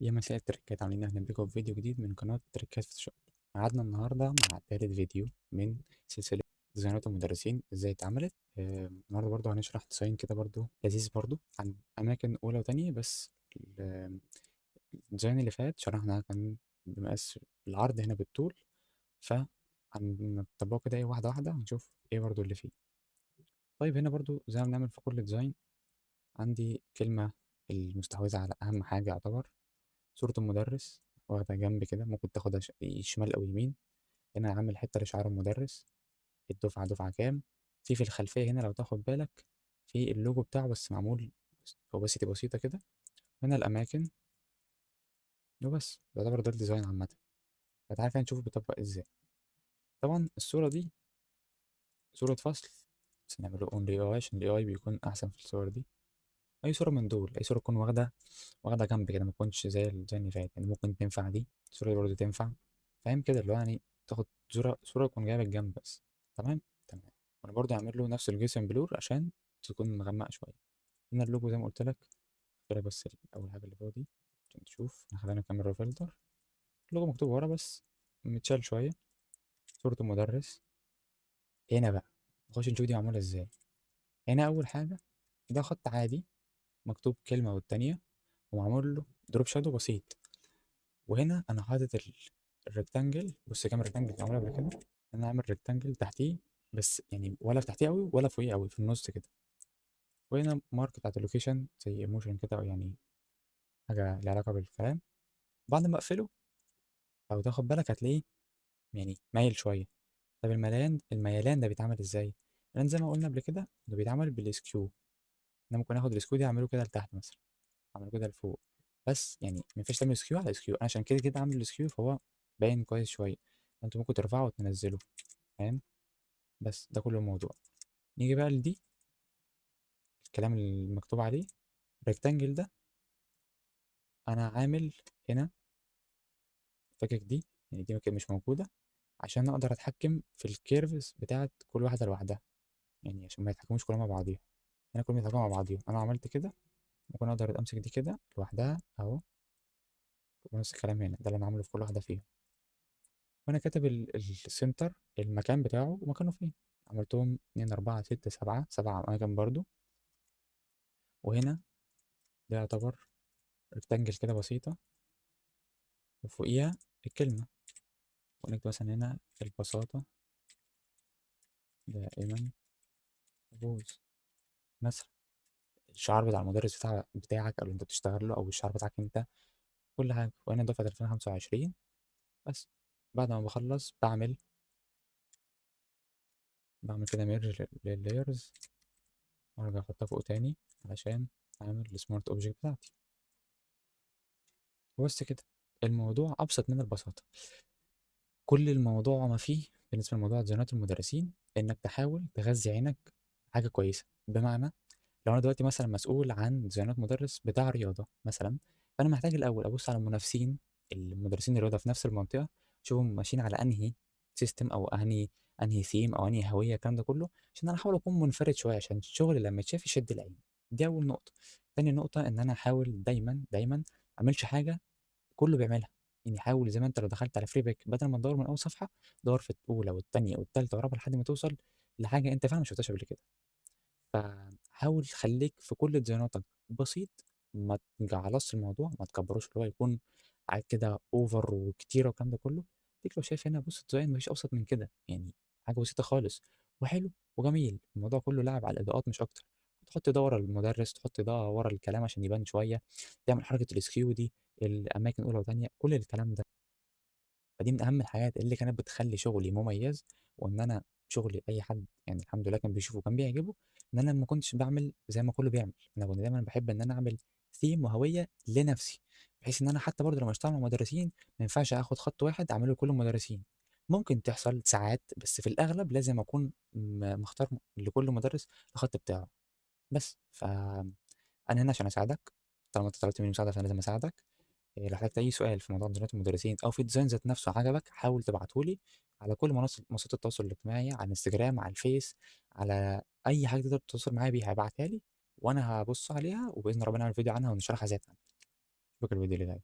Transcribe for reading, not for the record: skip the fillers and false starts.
يا مساء التركات، عاملين إيه؟ اهلا بيكم في فيديو جديد من قناة تركات فوتوشوب. قعدنا النهاردة مع تالت فيديو من سلسلة ديزاينات المدرسين ازاي اتعملت. النهاردة برضو هنشرح design كده برضو لذيذ برضو عن أماكن أولى وتانية، بس ال design اللي فات شرحنا كان بمقاس العرض هنا بالطول، فهنطبقه كده ايه واحدة واحدة هنشوف ايه برضو اللي فيه. طيب هنا برضو زي ما بنعمل في كل design، عندي كلمة المستحوذة على أهم حاجة يعتبر صورة المدرس واخدة جنب كده، ممكن تاخدها شمال أو يمين. هنا عامل حتة لشعار المدرس، الدفعة دفعة كام. في الخلفية هنا لو تاخد بالك في اللوجو بتاعه بس معمول opacity بسيطة كده. هنا الأماكن وبس، يعتبر ده ال design عامة. فتعالى كده نشوف بيطبق ازاي. طبعا الصورة دي صورة فصل، بس نعمله only AI عشان ال AI بيكون أحسن في الصور دي. أي صورة من دول، أي صورة تكون واخدة جنب كده، ما تكونش زي ال design اللي فات، يعني ممكن تنفع دي الصورة دي برضه تنفع، فاهم كده؟ اللي هو يعني تاخد صورة تكون جايبة الجنب بس. تمام تمام. وأنا برضه هعمل له نفس ال Gaussian blur عشان تكون مغمقة شوية. هنا اللوجو زي ما قلت لك، قلت لك بس أول حاجة اللي فوق دي عشان تشوف. خلينا نكمل filter. اللوجو مكتوب ورا بس متشال شوية. صورة المدرس هنا بقى نخش نشوف دي معمولة ازاي. هنا أول حاجة ده خط عادي مكتوب كلمة والتانية ومعمول له drop shadow بسيط. وهنا أنا حاطط ال rectangle، بص كام rectangle معمول قبل كده. أنا عامل rectangle تحتيه بس، يعني ولا تحتيه أوي ولا فوقيه أوي، في النص كده. وهنا mark بتاعت ال location زي emotion كده، أو يعني حاجة ليها علاقة بالكلام. بعد ما أقفله لو تاخد بالك هتلاقيه يعني مايل شوية. طب الميلان ده بيتعمل ازاي؟ الميلان زي ما قلنا قبل كده ده بيتعمل بال skew. انا ممكن اخد ال skew دي اعمله كده لتحت مثلا، اعمله كده لفوق، بس يعني ما ينفعش تعمل skew على skew. انا عشان كده كده عامل ال skew فهو باين كويس شويه، انتوا ممكن ترفعه وتنزله، فاهم؟ بس ده كل الموضوع. نيجي بقى لدي الكلام المكتوب عليه rectangle ده، انا عامل هنا فكك دي، يعني دي مش موجوده عشان اقدر اتحكم في ال curves بتاعت كل واحده لوحدها، يعني عشان ما يتحكموش كلهم مع بعضيهم. هنا كلهم يتحكموا مع بعضيهم. انا عملت كده ممكن اقدر امسك دي كده لوحدها اهو، ونفس الكلام هنا، ده اللي انا عامله في كل واحده فيهم. وانا كاتب ال center المكان بتاعه ومكانه فين، عملتهم 2 4 6 7، 7 اماكن برضو. وهنا ده يعتبر rectangle كده بسيطه وفوقيها الكلمه، ونكتب مثلا هنا البساطه دائما تفوز مثلا. الشعار بتاع المدرس بتاعك او اللي انت بتشتغل له، او الشعار بتاعك انت، كل حاجه. وهنا دفعه 2025 بس. بعد ما بخلص بعمل كده merge لل layers وارجع احطها فوق تاني علشان اعمل ال smart object بتاعتي. وبس كده. الموضوع ابسط من البساطه. كل الموضوع ما فيه بالنسبه لموضوع ديزاينات المدرسين انك تحاول تغذي عينك حاجه كويسه. بمعنى لو انا دلوقتي مثلا مسؤول عن ديزاينات مدرس بتاع رياضه مثلا، فانا محتاج الاول ابص على المنافسين المدرسين الرياضه في نفس المنطقه، اشوفهم ماشيين على انهي system او انهي ثيم او انهي هويه، الكلام ده كله، عشان انا احاول اكون منفرد شويه عشان الشغل لما يتشاف يشد العين. دي اول نقطه. تاني نقطه ان انا احاول دايما دايما ما اعملش حاجه كله بيعملها، يعني حاول زي ما انت لو دخلت على Freepik بدل ما تدور من اول صفحه دور في الاولى والثانيه والثالثه والرابعه لحد ما توصل لحاجه انت فعلا ما شفتهاش قبل كده. فحاول خليك في كل ديزايناتك بسيط، ما تجعلصش الموضوع، ما تكبروش اللي هو يكون حاجات كده over وكتيره والكلام ده كله. ديك لو شايف هنا بص ال design مفيش ابسط من كده، يعني حاجه بسيطه خالص وحلو وجميل. الموضوع كله لعب على الاضاءات مش اكتر. تحط ده ورا المدرس، تحط ده ورا الكلام عشان يبان شويه، تعمل حركه ال skew دي، الاماكن اولى وثانيه، كل الكلام ده. فدي من اهم الحاجات اللي كانت بتخلي شغلي مميز، وان انا شغلي اي حد يعني الحمد لله كان بيشوفه وكان بيعجبه، ان انا ما كنتش بعمل زي ما كله بيعمل. انا كنت دايما بحب ان انا اعمل ثيم وهويه لنفسي، بحيث ان انا حتى برضه لما اشتغل مع مدرسين ما ينفعش اخد خط واحد اعمله لكل المدرسين. ممكن تحصل ساعات بس في الاغلب لازم اكون مختار لكل مدرس الخط بتاعه بس. فانا هنا عشان اساعدك، طالما انت طلبت مني مساعده فانا لازم اساعدك. لو احتجت اي سؤال في موضوع ديزاينات المدرسين او في design ذات نفسه عجبك، حاول تبعتهولي على كل منصات التواصل الاجتماعي، على الانستجرام، على الفيس، على اي حاجه تقدر تتواصل معايا بيها ابعتها لي وانا هبص عليها، وباذن ربنا اعمل فيديو عنها ونشرحها ازاي اتعمل. اشوفك الفيديو اللي جاي.